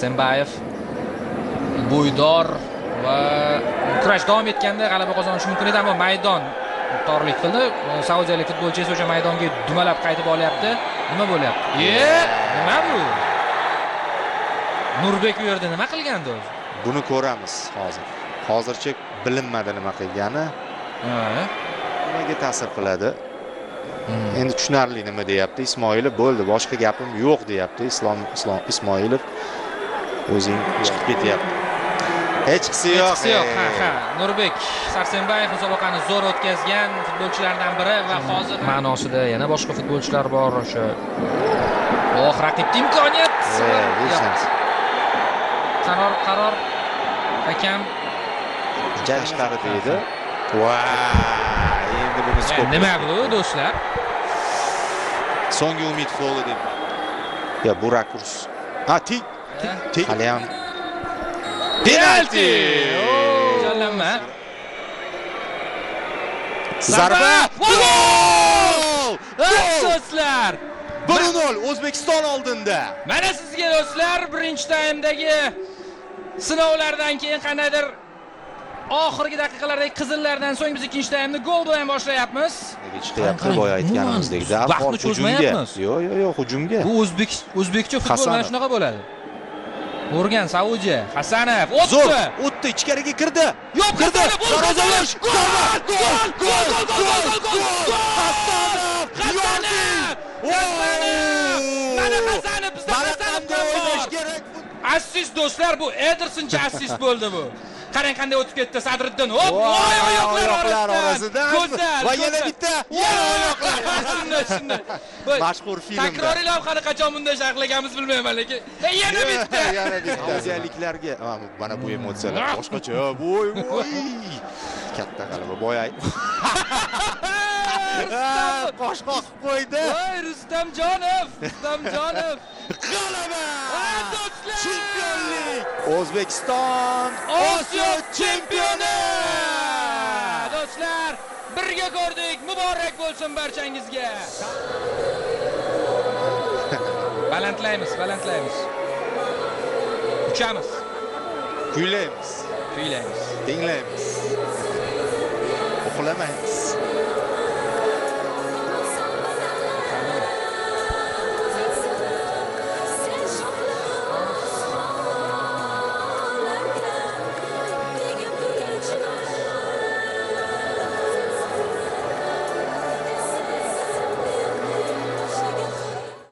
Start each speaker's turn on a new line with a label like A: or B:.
A: Sarsenbayev bo'ydor va kurash davom etganda g'alaba qozonishi mumkin edi, ammo maydon torlik qildi. Saudiyalik futbolchi esa o'sha maydonga dumalab qaytib olyapti. Nima bo'lyapti? Nima bu? Nurbek u yerda nima qilgandi o'zi?
B: Buni ko'ramiz hozir. Hozircha bilinmadi nima qilgani. Nimaga ta'sir qiladi? Endi tushunarli nima deyapti Ismoilov. Bo'ldi, boshqa gapim yo'q deyapti Ismoilov. O'zing chiqib ketyapti. Hechqisi yo'q.
A: Hechqisi yo'q. Ha, ha. Nurbek Sarsenbayev musobaqani zo'r o'tkazgan futbolchilardan biri va hozir ma'nosida yana boshqa futbolchilar bor o'sha. Oh, raqibga imkoniyat. Qaror hakam
B: tashqari deydi. Voy, endi buni skop.
A: Nima bu do'stlar?
B: So'nggi umid foli deb. Ya bu rakurs. Ha, tik. Tik. Hali ham penalti.
A: Jonlanma.
B: Zarba.
A: Gol! Do'stlar,
B: 1-0 O'zbekiston oldinda.
A: Mana sizga do'stlar, birinchi taymdagi sinovlardan keyin qandaydir oxirgi daqiqalardagi qizillardan so'ng biz ikkinchi taymni gol bilan boshlayapmiz.
B: Chiqyapti boya aytganimizdek.
A: Vaqtni cho'zmayapmiz.
B: Yo'q, yo'q, yo'q, hujumga.
A: Bu o'zbekcha futbol mana shunaqa bo'ladi. O'rgan Saudiya, Hasanov o'tdi.
B: O'tdi, ichkariga kirdi.
A: Yo'q,
B: kirdi.
A: Darvozalash. Gol! Gol! Gol! Gol! Gol! Gol!
B: Hasanov!
A: Hasanov! Mana Hasanov, bizda Hasanov ham bor. Assist do'stlar, bu Edersoncha assist bo'ldi bu. Qarang qanday o'tib ketdi Sadriddin. Hop, voy, oyoqlar orasidan. Go'zal.
B: Va yana bitta, yana oyoqlar.
A: Shunday.
B: Mashhur filmda.
A: Takroriy lavhani qachon bunday sharhlaganmiz bilmayman, lekin yana bitta.
B: Yana bitta. Saudiyaliklarga mana bu emotsiyalar boshqacha. Voy, voy. Katta g'alaba boya. Qosh qoqib qo'ydi.
A: Voy, Rustamjonov, Rustamjonov.
B: G'alaba!
A: Do'stlar!
B: Chempionlik! O'zbekiston Osiyo chempioni!
A: Do'stlar, birga ko'rdik. Muborak bo'lsin barchangizga. Balandlaymiz, balandlaymiz. Uchamiz.
B: Kuylaymiz.
A: Kuylaymiz.
B: Tinglaymiz. Uxlamaymiz.